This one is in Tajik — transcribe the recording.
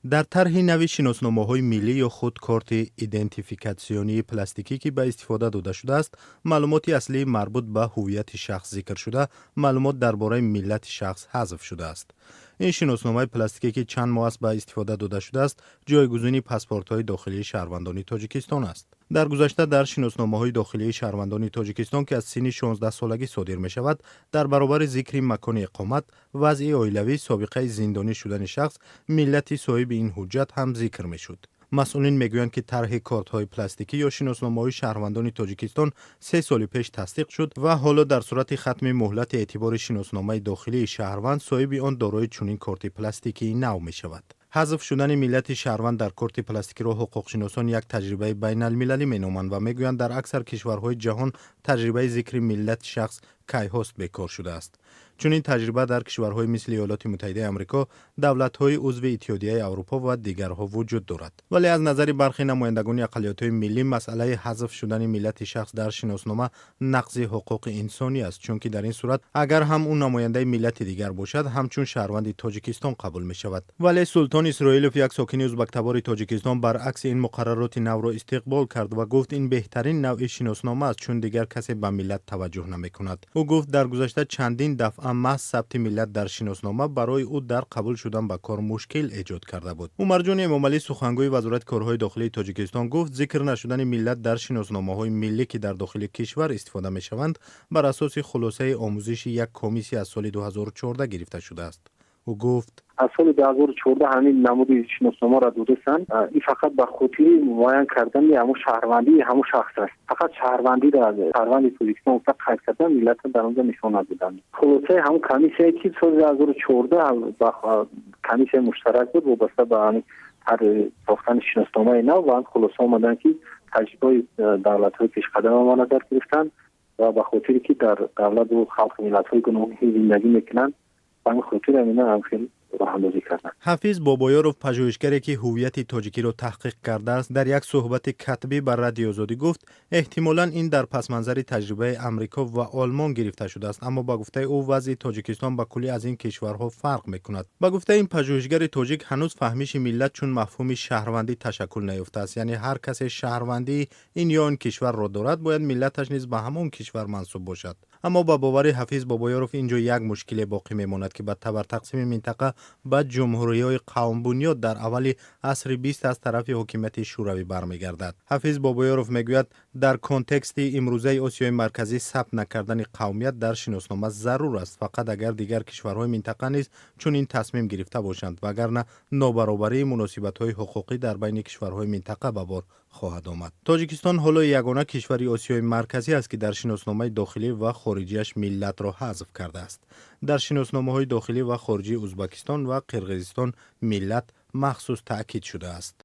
Дар тарҳи нави шиносномаҳои миллӣ ё худ корти идентификатсионии пластикӣ, ки ба истифода дода шудааст, маълумоти аслии марбут ба ҳуввияти шахс зикр шуда, маълумот дар бораи миллати шахс ҳазф шудааст. Ин шиносномаи пластикӣ, ки чанд моҳ аст ба истифода дода шудааст, ҷойгузини паспортҳои дохилии шаҳрвандони Тоҷикистон аст. Дар гузашта дар шиносномаҳои дохилии шаҳрвандони Тоҷикистон, ки аз синни 16-солагӣ содир мешавад, дар баробари зикри макони иқомат, вазъи оилавӣ, собиқаи зиндонӣ шудани шахс, миллати соҳиби ин ҳуҷҷат ҳам зикр мешуд. Масъулин мегӯянд, ки тарҳи кортҳои пластикӣ ё шиносномаҳои шаҳрвандони Тоҷикистон 3 соли пеш тасдиқ шуд ва ҳоло дар сурати хатми муҳлати эътибори шиносномаи дохилии шаҳрванд, соҳиби он дорои чунин корти пластикии нав мешавад. Ҳазф шудани миллати шаҳрванд дар корти пластикиро ҳуқуқшиносон як таҷрибаи байналмилалӣ меноманд ва мегӯянд, дар аксар кишварҳои ҷаҳон таҷрибаи зикри миллати шахс кайҳост бекор шудааст. Чунин таҷриба дар кишварҳои мисли Иёлоти Муттаҳидаи Амрико, давлатҳои узви Иттиҳодияи Аврупо ва дигарҳо вуҷуд дорад. Вале аз назари бархе намояндагони ақаллиятҳои миллӣ, масъалаи ҳазф шудани миллати шахс дар шиноснома нақзи ҳуқуқи инсонӣ аст, чунки дар ин сурат, агар ҳам ӯ намояндаи миллати дигар бошад, ҳамчун шаҳрванди Тоҷикистон қабул мешавад. Вале Султон Исроилов, як сокини узбактабори Тоҷикистон, баръакси ин муқаррароти навро истиқбол кард ва гуфт, ин беҳтарин навъи шиноснома аст, чун дигар касе ба миллат таваҷҷӯҳ намекунад. Ӯ гуфт, дар гузашта чандин дафъа маҳз сабти миллат дар шиноснома барои ӯ дар қабул шудан ба кор мушкил эҷод карда буд. Умарҷон Эмомалӣ, сухангӯи Вазорати корҳои дохилии Тоҷикистон, гуфт, зикр нашудани миллат дар шиносномаҳои миллӣ, ки дар дохили кишвар истифода мешаванд, бар асоси хулосаи омӯзиши як комиссия аз соли 2014 гирифта шудааст. Ӯ гуфт: Аз соли 2014 ҳамин намуди шиносномаро додастанд. Ин фақат ба хотири муайян кардани ҳамун шаҳрвандии ҳамун шахс аст. Фақат шаҳрвандиро, шаҳрванди Тоҷикистон гуфта қайд кардан, миллатро дар онҷо нишон надоданд. Хулосаи ҳамун комиссияе, ки соли 2014 комиссияи муштарак буд, вобаста ба сохтани шиносномаи нав, ва хулоса омаданд, ки таҷрибаи давлатҳои пешқадама ба назар гирифтанд ва ба хотире ки дар давлату халқи миллатҳои гуногун зиндагӣ мекунанд, ба ҳамин хотир ҳамина ҳамхел роҳандозӣ карданд. Ҳафиз Бобоёров, пажӯҳишгаре, ки ҳуввияти тоҷикиро таҳқиқ кардааст, дар як суҳбати катбӣ ба Радиои Озодӣ гуфт, эҳтимолан ин дар пасманзари таҷрибаи Амрико ва Олмон гирифта шудааст. Аммо ба гуфтаи ӯ, вазъи Тоҷикистон ба куллӣ аз ин кишварҳо фарқ мекунад. Ба гуфтаи ин пажӯҳишгари тоҷик, ҳанӯз фаҳмиши миллат чун мафҳуми шаҳрвандӣ ташаккул наёфтааст, яъне ҳар касе шаҳрвандии ин ё он кишварро дорад, бояд миллаташ низ ба ҳамон кишвар мансуб бошад. Аммо ба бовари Ҳафиз Бобоёров, ин ҷо як мушкиле боқӣ мемонад, ки ба табартақсими минтақа ба ҷумҳуриҳои қавмбунёд дар аввали асри 20 аз тарафи ҳокимияти Шӯравӣ бармегардад. Ҳафиз Бобоёров мегӯяд, дар контексти имрӯзаи Осиёи Марказӣ сабт накардани қавмият дар шиноснома зарур аст, фақат агар дигар кишварҳои минтақа низ чунин тасмим гирифта бошанд, вагарна нобаробарии муносибатҳои ҳуқуқӣ дар байни кишварҳои минтақа ба бор хоҳад омад. Тоҷикистон ҳоло ягона кишвари Осиёи Марказӣ аст, ки дар шиносномаи дохилӣ ва хориҷиаш миллатро ҳазф кардааст. Дар шиносномаҳои дохилӣ ва хориҷии Узбакистон ва Қирғизистон миллат махсус таъкид шудааст.